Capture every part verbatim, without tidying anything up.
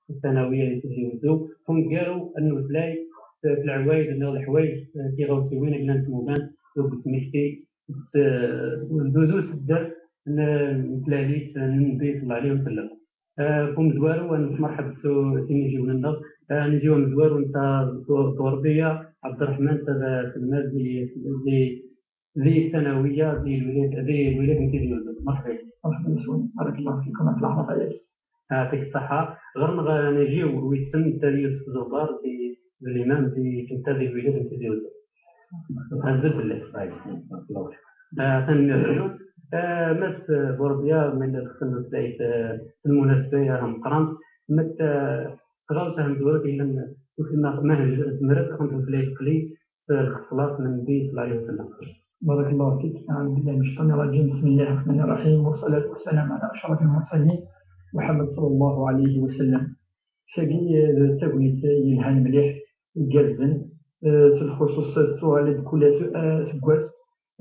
الثانوية اللي تجي وزو، ونقارو المثلاي في العوايد، اللي الحوايج، آه، كي غاو سوين، اللي نسمو بان، وقت مشتي، آه، دوزو سدر، ن-، نتلاليت، آه، النبي صلى الله عليه وسلم. آه، بوم زوارو، ونتمرحب سو-، سي نجيو نندر. آه، نجيو مزوارو، انت، توربية عبد الرحمن، تبع سلمان، دي، دي، دي الثانوية، دي الولاية، دي الولاية المتحدة. مرحبا. مرحبا يسون، بارك الله فيكم، الله يحفظك. يعطيك الصحة. غير نغ-، نجيو ويتسم تالي يوسف زوبار، دي، دي الإمام، دي كنت هذه الولاية المتحدة. الحمد لله. آه، ثاني نرجو. آه، مس بورديا من الخصم الثالث، آه، المناسبة يا مقران. مت، آه، خلاص هم دورك إلا م-، وكنا ما هنج-، زمرت كنت في العيد قليل، آه، الخلاص من النبي صلى الله عليه وسلم. بارك الله فيك. أعوذ بالله من الشيطان الرجيم. بسم الله الرحمن الرحيم. والصلاة والسلام على أشرف المرسلين محمد صلى الله عليه وسلم. Tagi, eh, d tagnit yelhan mliḥ, igerrzen, eh, s lxuṣuṣ tuɣal-d kul as-, eh, aseggas,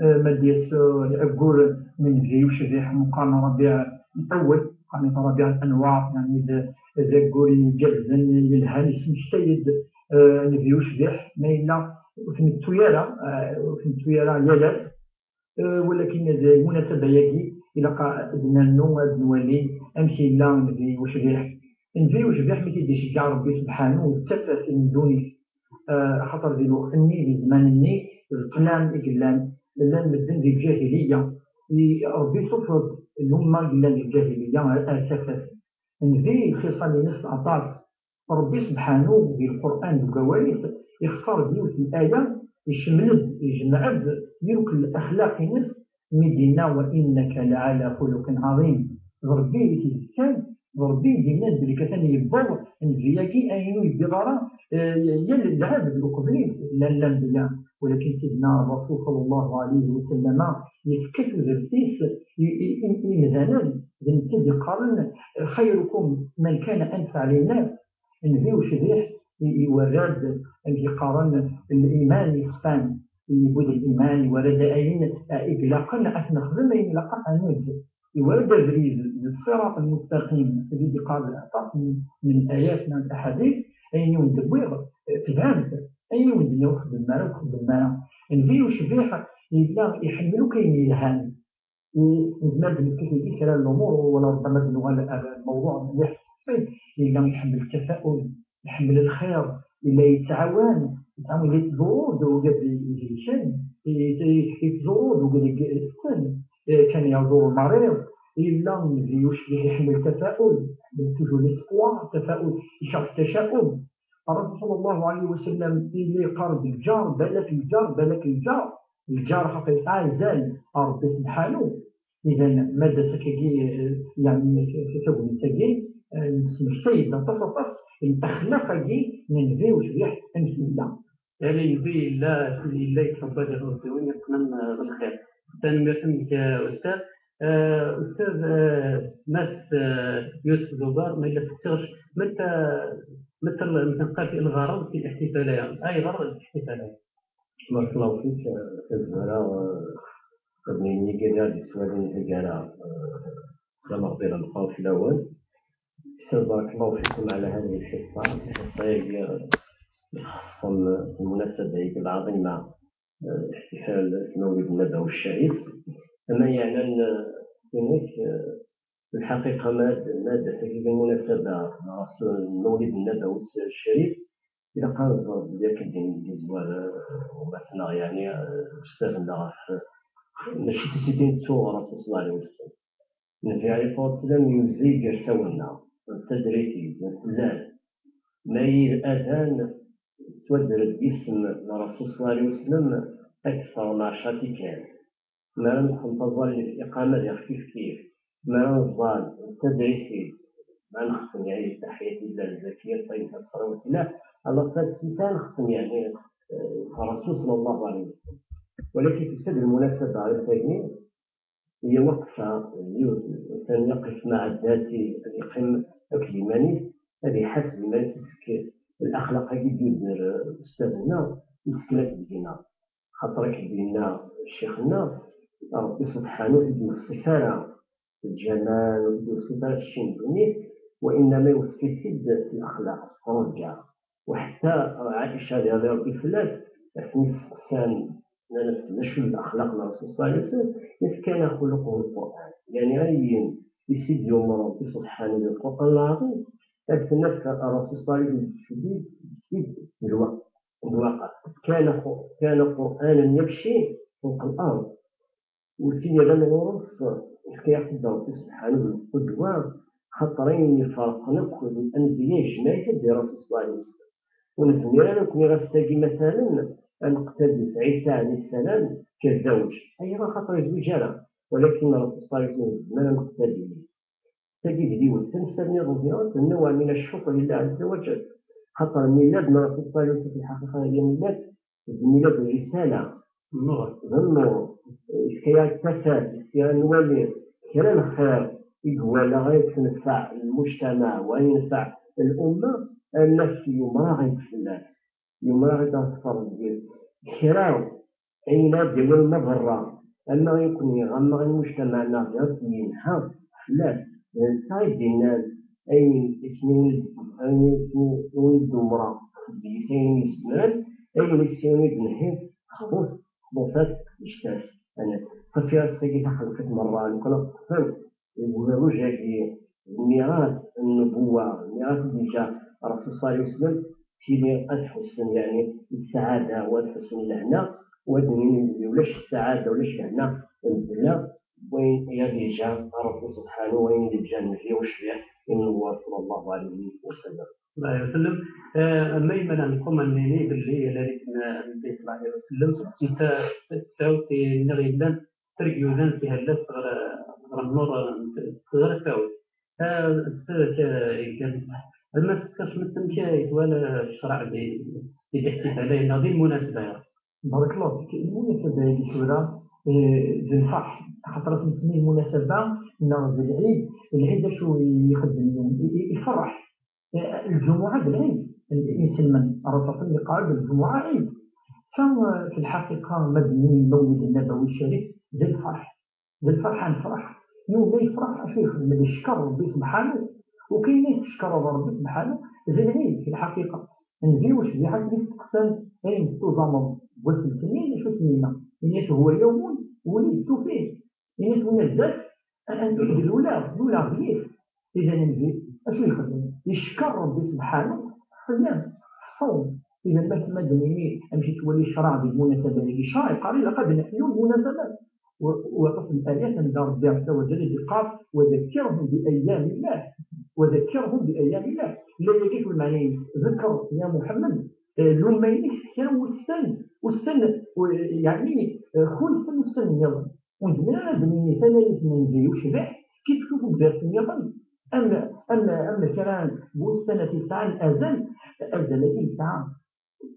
eh, ma d-yas, eh, aggur n Nnbi ucbiḥ meqqar n Rabiɛ Lawel, qqaren-it Rabiɛ Lanwaṛ, yeɛni d, d aggur igerrzen, yelhan, yesmektay-d, eh, Nnbi ucbiḥ, ma yella ur t-nettu ara, eh, ur t-nettu ara yal ass, Eh, walakin d lmunasaba-yagi, ilaq ad nernu, ad nwali amek yella Nnbi ucbiḥ. Nnbi ucbiḥ mi t-id-iceggeɛ Rebbi sebḥanu, d tafat n ddunit. Eh, axaṭer di lweqt-nni, di zzman-nni, d ṭṭlam i yellan. Llan medden di lǧahiliya. I-, Rebbi isuffeɣ-d lumma yellan di lǧahiliya ar, ar tafat. Nnbi, lxiṣal-ines aṭas. Rebbi sebḥanu di Lqur'an deg wawal-is ixṣer-d yiwet n aya, icemmel-d, ijmeɛ-d yakk laxlaq-ines mi d-yenna: "Wa innaka laɛala xuluqin ɛaḍim." D Rebbi i t-id-yefkan, d Rebbi i d-yennan belli atan yewweḍ nnbi-agi ayen ur yewwiḍ ara, eh, yal lɛebd uqbel-is, llan lanbiya. Walakin Sidna Rasul sallallahu alayhi wa sallam yefka tudert-is i, i, i, i imdanen, d netta i d-iqqaren: "Xayrukum man kana anfaɛ linnas." Nnbi ucbiḥ i-, iwerra-d, amek i qqaren, liman yeṣfan. Yewwi-d liman, iwerra-d ayen, eh, i ilaqen ad t-nexdem, ayen ilaqen ad neg. Iwerra-d abrid d ṣṣirat lmustaqim, i d-iqqar aṭas n, n ayat neɣ n aḥadit, ayen i wen-d-wwiɣ, eh, tebɛem-t, ayen i wen-d-nniɣ ur xeddmem ara, ur xeddmem ara. Nnbi ucbiḥ yella iḥemmel akk ayen yelhan. Nezmer ad d-nefk i kra n lumuṛ, wala ṛebbama ad nuɣal ar lmawḍuɛ mliḥ. Yella iḥemmel tafa'ul, iḥemmel lxir, yella yettɛawan, yettɛawan, yella yettẓurru-d ugad igelcen, yettẓurru-d ugad igelcen, eh, kan yaẓur lmaṛiḍ. Yella Nnbi ucbiḥ iḥemmel tafa'ul, iḥemmel toujours l'espoir, tafa'ul, ikreh taca'um. Ṛṛasul ṣalla Llahu ɛalayhi wa sallam yella yeqqar-d: "Lǧar balak, lǧar balak, lǧar." Lǧar xaṭer yesɛa azal ɣer Ṛebbi subḥanu. Iban, ma d ass-agi, eh, yeɛni, tagnit-agi, eh, nesmektay-d aṭas, aṭas n lexlaq-agi n nnbi ucbiḥ amek yella. Yeɛni nnbi yella, yella yettṛebba-d iɣersiwen yeqqnen, eh, d lxir. Tanemmirt-nnek, eh, Ustad. Eh, Ustad, eh, Mass, eh, Yusef Zubar, ma yella teqsiɣ, meta, meta, meta nqal fi lɣaṛḍ fi liḥtifal-agi, ayɣer liḥtifal-agi? Barakallahu fik, eh, tazwara, eh, ad nini kan ad yettwalin taggara, eh, d ameɣbir ameqqran fell-awen. Barakallahu fikum ala hadhihi lḥissa, lḥissa-agi, eh, txeṣṣem lmunasaba-agi lɛaḍima, eh, احتفال s Mawlid Nnabawi Ccarif. Ama yeɛnan, eh, sinek, eh, lḥaqiqa ma d, ma d ass-agi lmunasaba, neɣ s Mawlid Nnabawi Ccarif, ilaq ad nẓer belli akken d-yezwar, eh, umatneɣ, yeɛni, eh, ustad-nneɣ ɣef, eh, mačči d tisiti nettu ɣer Rasul ṣalla Llahu ɛalayhi wa sallam. Nnbi ɛalayhi ṣṣalatu wa ssalam yuzig gar sawen-nneɣ, nettadder-it-id, nsell-as. Ma yid adan yettwadder-d yisem n Rasul ṣalla Llahu ɛalayhi wa sallam akteṛ n ɛecṛa tikkal. Mi ara nexdem taẓallit, iqama diɣ kif kif. Mi ara neẓẓal, nettadder-it-id. Mi ara nexdem, yeɛni, ttaḥiyat lillah, zzakiya ṭṭayyibat, ṣṣalawat lillah, ala ṭṭayyibat, nexdem, yeɛni, eh, s Rasul ṣalla Llahu ɛalayhi wa sallam. Walakin tusa-d lmunasaba ɣer tagi, هي وقفة، yiwen n insan yeqif مع ذاته, ad yeqqim akked yiman-is, ad iḥaseb iman-is, est-ce que laxlaq-agi i d-yudder, eh, ustad-nneɣ, yessekna-t deg-neɣ. Xaṭer akken d-yenna ccix-nneɣ, Ṛebbi subḥanu ur t-id-yewṣif ara lǧamal, ur t-id-yewṣif ara kečč n ddunit, وإنما يوصي-t-id s lexlaq, s ttṛuǧa. وحتى عائشة رضي ربي فلات، أسمي السقسان، أنا سمشل الأخلاق من الرسول صلى الله عليه وسلم، إذ كان خلقه القرآن. يعني أي يسيد يوم ربي سبحانه القرآن العظيم، أثناء الرسول صلى الله عليه وسلم يسيد، يسيد الوقت، الواقع. كان خ-، كان قرآنا يمشي فوق الأرض. وتيران غورس، يحكي يحكي ربي سبحانه القدوة، خاطرين يفرقن أكد الأنبياء جماعة دي رسول صلى الله عليه وسلم. ونزمير أنا كني غاستاقي مثلا أن نقتدي عيسى عليه السلام كزوج. أيضا خاطر يزوج أنا، ولكن رسول صلى الله عليه وسلم زمان نقتدي. تجد لي وتنسى نظرة النوع من الشكر لله عز وجل. خاطر ميلاد رسول صلى الله عليه وسلم في الحقيقة هي ميلاد، ميلاد الرسالة. النور. النور. كي تفاد، كي نولي، كي الخير، يقوى لا غير تنفع المجتمع وينفع الأمة، الناس اليوم راه غير فلاس. اليوم راه غير تفرج كراو. أين ديال المضرة؟ أما يكون يغمى المجتمع ناضر ينهى فلاس. سعيد الناس، أين اسمه، أين اسمه الدمرة، بيسين الزمان، أين اسمه النهي، خبص، خبصات، اشتاس. أنا صافي راسي كي تخلقت مرة، أنا كنا نقول ويروجاكي ميراث النبوة، ميراث اللي جاء الرسول صلى الله عليه وسلم، في ميراث حسن، يعني، السعادة وحسن الهنا، ودنين ولاش السعادة ولاش الهنا، الهنا وين يا ديجا ربي سبحانه وين اللي جا النبي وشبيه النبوة صلى الله عليه وسلم. الله يسلم. آه، أما يمنع نقوم أنني باللي يا ليت النبي صلى الله عليه وسلم، أنت تساوي نغيلان ترجو ذنب في هاللف غير، غير النور، غير التاوي. آه، أستاذ، آه، يمكن ما تفكرش مثل مشاهد ولا الشرع ب-، بالاحتفالية هذه المناسبة يا رب. بارك الله فيك. المناسبة هذه كبيرة، آه، بالفرح، خاطر نسميه مناسبة ناغ العيد. العيد شو يخدم اليوم؟ ي-، ي-، يفرح. آه، الجمعة بالعيد، الإنسان من عرف في اللقاء بالجمعة عيد. ففي الحقيقة مبني المولد النبوي الشريف ذي الفرح، ذي الفرحة نفرح. يوم لا يفرح أشو يخدم؟ يشكر ربي سبحانه، وكاين اللي يشكر ربي سبحانه ذي العيد في الحقيقة. نجيو شبيحة نستقسم أين تزامر واسم سنين شو سنينا، إن هو يوم ولدت فيه. يعني تولى الدرس، أنا نقول الأولى، الأولى بليس. إذا نجي، أشو يخدم؟ يشكر ربي سبحانه، الصيام، الصوم. إذا ما كما دنيني، أمشي تولي الشرع بالمناسبة، اللي شرع قال لقد نحيو المناسبات. و-، وقف الآيات عند ربي عز وجل اللي قال: "وذكرهم بأيام الله، وذكرهم بأيام الله". لا يجب المعنى، ذكر يا محمد، آه، لو ما ينكس كان والسن، والسن، و-، يعني، آه، خلف والسن يلا. Ur nezmir ara ad d-nini tanalit n Nnbi ucbiḥ, kif kif deg uders nniḍen, am, am, am kra n wussan-a tesɛa n azal, azal-agi yesɛa,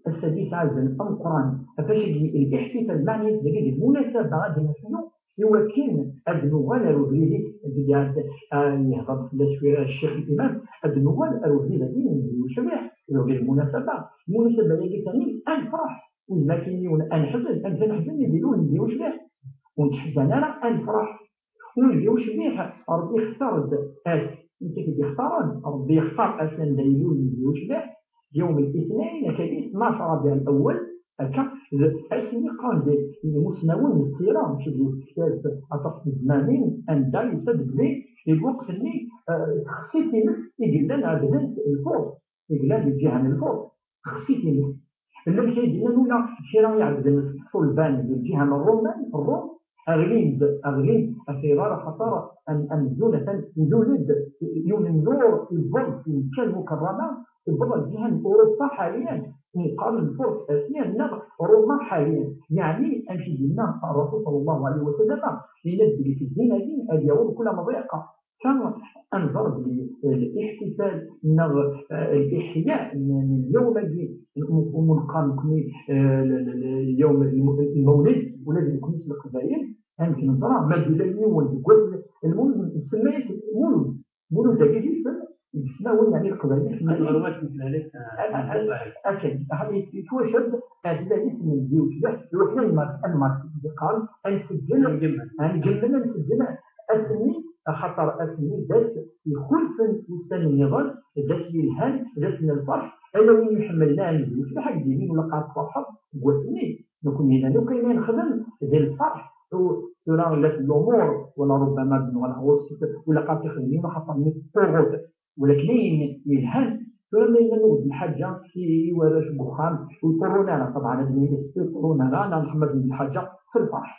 ass-agi yesɛa azal ameqqran. Ɣef wacu-agi, الاحتفال, meɛna-yas dagi d lmunasaba ad d-nefnu, i wakken ad nuɣal ar ubrid-is, deg ad, ah, yehder fell-as wira Ccix Limam, ad nuɣal ar ubrid-agi n Nnbi ucbiḥ, d ubrid lmunasaba. Lmunasaba-agi sani ad nefreḥ, ur d akken yiwen ad neḥzen, amek ad neḥzen mi d-ilul Nnbi ucbiḥ? Ur nettḥezzen ara, ad nefreḥ. Ur d ucbiḥ, Ṛebbi ixtar-d ass, nekk i t-id-ixtaren, Ṛebbi yextar ass anda ilul Nnbi ucbiḥ, yawm al-itnayn, akka-agi, tnac Rabiɛ al-awwal, akka, d ass-nni qqaren-d imusnawen n ssira, mačči d ktab aṭas n tezmamin, anda yusa-d belli di lweqt-nni, eh, texsi times i yellan ɛebdent lfurs, i yellan di lǧiha n lfurs. Xfi times. Llan kra i d-yennan ula kra iɛebden ṣṣulban di lǧiha n Ṛṛuman, Ṛṛum, ɣlin-d, ɣlin-d ɣef iḍar, axaṭer am-, amzun atan nzul-d yiwen n nnur, yewweḍ-d si Mekka Lmukerrama, yewweḍ ar lǧiha n Uṛupa ḥaliyan, yeqqaren Lfurs Asya neɣ Ṛuma ḥaliyan. Yeɛni, amek i d-yenna Ṛṛasul ṣalla Llahu ɛalayhi wa sallam, yenna-d belli fi ddin-agi ad yaweḍ kul amḍiq. Kan ad nẓer belli, eh, الاحتفال neɣ, eh, الإحياء n, n اليوم-agi, n, n, umi neqqar nekni, eh, l-, l-, l-, اليوم الم-, المولد, ula d nekni s Leqbayel, amek neẓra, ma d-yella yiwen deg wass n Lmulud, nsemma-yas Mulud. Mulud-agi d isem, deg yismawen, yeɛni Leqbayel semman-, ad, ad, ad, akken, ahat yettwacab, ad yella isem n Nnbi ucbiḥ, iwakken ad nmar-, ad nmar-, yeqqar, ad nseǧǧel, ad ngemmen, ad nseǧǧel ass-nni, axaṭer ass-nni d ass ixulfen ussan nniḍen, d ass yelhan, d ass n lferḥ, ala win iḥemmlen ad yezweǧ, d acu ara k-d-yinin, ula qqar tferḥeḍ deg wass-nni. Nekkni llan akk ayen ay nexdem d lferḥ. Tura la d lumuṛ, wala rubbama ad nuɣal ɣur-s, ula qqar tixedmin, axaṭer-nni tuɣut. Walakin ayen yelhan, tura ma yella nuɣ-d lḥaǧa i, i warrac deg uxxam, ur ṭurrun ara, ṭebɛen ad nini ur ṭurrun ara, neɣ nḥemmel ad neg lḥaǧa s lferḥ.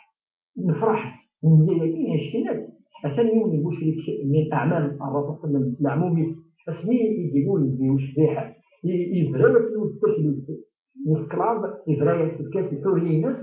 Nefreḥ, nneyya-agi, anect-nni akk. Atan yiwen n wucrik min aɛmam, Ṛṛasul sallam, s leɛmum-is, asmi i d-ilul di ucbiḥ, i, yebra-yas yiwet n taklut n ṣṣlab, yebra-yas, yefka-as lḥuriya-ines,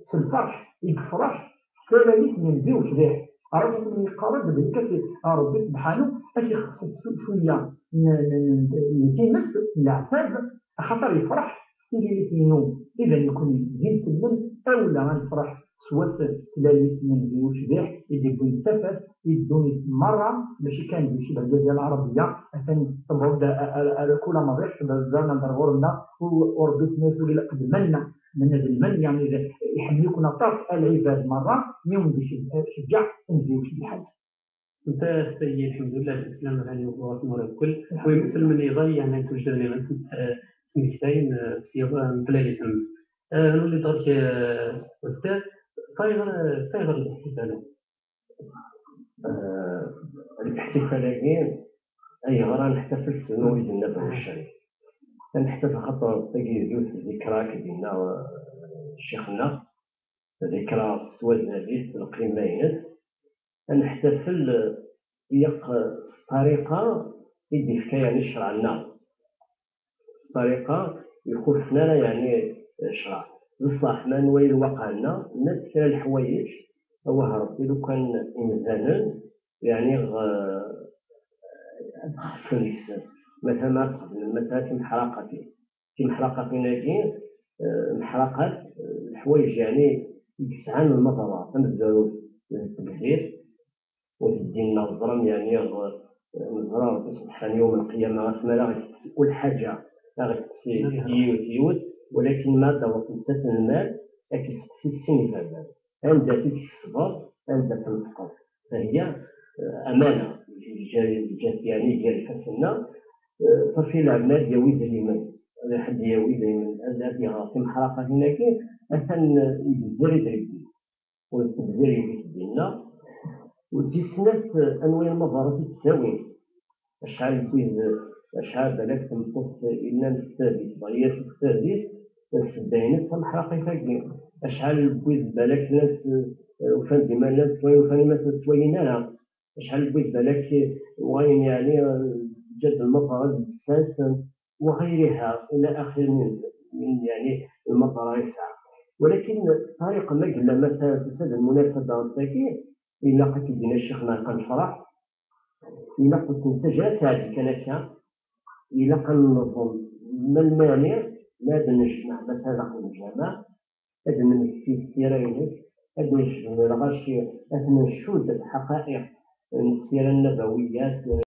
s lferḥ i yefreḥ s talalit n Nnbi ucbiḥ. Ṛṛasul yeqqar-d belli a Ṛebbi sebḥanu ad t-ixfef cwiyya n, n, n, n times, n leɛtab, axaṭer yefreḥ s tiririt-inu. Iban nekkni d inselmen, awla ad nefreḥ s wat tlalit n Nnbi ucbiḥ i d-yewwin tafat i ddunit merra, mačči kan di Cibha Lǧazira Lɛerbiya, atan tewweḍ-d ar, ar, ar kul amḍiq, tebda-d ar ɣur-nneɣ, u, u Ṛebbi s-, s-, ur ilaq d manna, manna d lmanna, yeɛni d, iḥemmel-iken aṭas a lɛibad merra, yiwen di cejjaɛ, Nnbi ucbiḥ. Anta tagi, lḥemdullah, d Islam, rani uɣur tmura lkul. Wi iselmen iḍay, yeɛni, tujjden iman-nsen, eh, smektayen, eh, s yiḍ, eh, n tlalit-nsen. Eh, nuli-d ɣer-k, eh, Ustad, tayɣer, eh, tayɣer d-teḥsib ala? Eh, deg ixtifal-agi, ayɣer ad neḥtafel s Mawlid Nnabawi Ccerif? Ad neḥtafel xaṭer tagi d yiwet n ddikra i d-yenna, eh, ccix-nneɣ, ddikra s wazal-is, s lqima-ines, ad neḥtafel, eh, yeq s ṭṭariqa i d-ifka, yeɛni, ccreɛ-nneɣ. S ṭṭariqa ixufen ara, yeɛni, ccreɛ. D ṣṣeḥ, ma nwali lwaqiɛ-nneɣ, llant kra n leḥwayeǧ, awah Ṛebbi, lukan imdanen, yeɛni, ɣ-, ad xeffen deg-sen. Matalan, ad xedmen, matalan, timeḥraqatin. Timeḥraqatin-agi, eh, meḥraqat, eh, leḥwayeǧ, yeɛni, i yesɛan lmaḍerra tamezwarut d tebdit, u d ddin-nneɣ, teẓram, yeɛni, eh, neẓra Ṛebbi subḥan yawm lqiyama, asmi ara ɣ-d-tekkes kul ḥaǧa, ara ɣ-d-tekkes yiwet yiwet, walakin ma d-taweḍ temsalt n lmal, ad k-yesteqsi sin iberdan. Anda i tkesbeḍ, anda tneṭqeḍ? Fahiya, eh, amana, yeǧǧa-, yeǧǧa-t, yeɛni, gar ifassen-nneɣ, eh, ṣafi, leɛma ad yawi idrimen, ad ḥedd yawi idrimen, ad, ad yaɣ timeḥraqatin-agi, atan, eh, ibezzer idrimen-is, u tebder yiwet dinna, u d tis snat, eh, anwa lmaḍerrat i d-ttawin? Acḥal n tid, acḥal balak tmeṭṭut i llan s tadist, dɣa yas s tadist, ssebba-ines d tameḥraqit-agi. Acḥal n wid balak llan s-, ufan-d iman-nsen ttwayin, ufan iman-nsen ttwayin ara. Acḥal n wid balak uɣayen, yeɛni, ǧǧan-d lmaḍerra deg yessan-nsen, وغيرها إلى آخر من، من، يعني، المطر يسعى. ولكن الطريقة ما قلنا مثلا في هذه المناسبة الزكية، إلا قد يدينا الشيخ ما كان فرح، إلا قلت نتجه ساعد كان هكا، إلا قد ننظم ما المانع، ما بنجمع مثلا الجماعة، ad d-nmekti ssira-ines, ad d-necdem lɣaci, ad ten-ncudd ḥaqa'iq n ssira nnabawiyat,